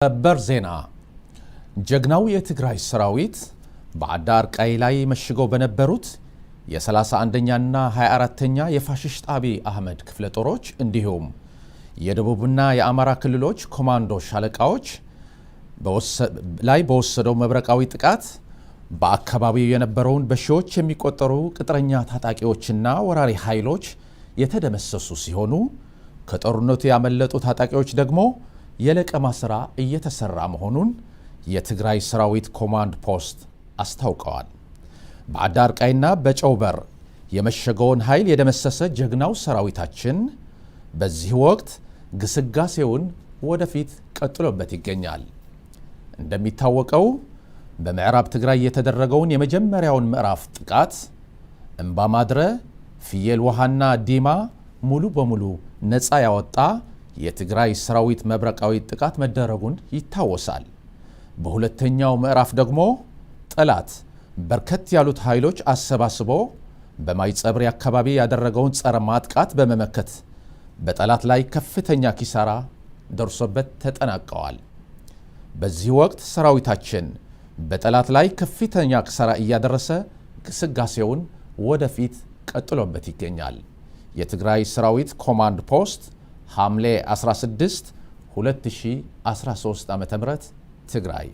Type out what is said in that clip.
ሰበር ዜና! ጀግናው የትግራይ ሰራዊት በዓዲ አርቃይ ላይ መሽገው በነበሩት የ31ኛና 24ኛ የፋሽስት አብይ አህመድ ክፍለ ጦሮች እንዲሁም የደቡብና የአማራ ክልሎች ኮማንዶ ሻለቃዎች ላይ በወሰደው መብረቃዊ ጥቃት በአካባቢው የነበረውን በሺዎች የሚቆጠሩ ቅጥረኛ ታጣቂዎችና ወራሪ ኃይሎች የተደመሰሱ ሲሆኑ፣ ከጦርነቱ ያመለጡ ታጣቂዎች ደግሞ የለቀማ ሥራ እየተሰራ መሆኑን የትግራይ ሰራዊት ኮማንድ ፖስት አስታውቀዋል። በዓዲ አርቃይና በጨውበር የመሸገውን ኃይል የደመሰሰ ጀግናው ሰራዊታችን በዚህ ወቅት ግስጋሴውን ወደፊት ቀጥሎበት ይገኛል። እንደሚታወቀው በምዕራብ ትግራይ የተደረገውን የመጀመሪያውን ምዕራፍ ጥቃት እምባማድረ፣ ፍየል ውሃና ዲማ ሙሉ በሙሉ ነፃ ያወጣ የትግራይ ሰራዊት መብረቃዊ ጥቃት መደረጉን ይታወሳል። በሁለተኛው ምዕራፍ ደግሞ ጠላት በርከት ያሉት ኃይሎች አሰባስቦ በማይጸብሪ አካባቢ ያደረገውን ጸረ ማጥቃት በመመከት በጠላት ላይ ከፍተኛ ኪሳራ ደርሶበት ተጠናቀዋል። በዚህ ወቅት ሰራዊታችን በጠላት ላይ ከፍተኛ ኪሳራ እያደረሰ ግስጋሴውን ወደፊት ቀጥሎበት ይገኛል። የትግራይ ሰራዊት ኮማንድ ፖስት፣ ሐምሌ 16 2013 ዓ.ም፣ ትግራይ።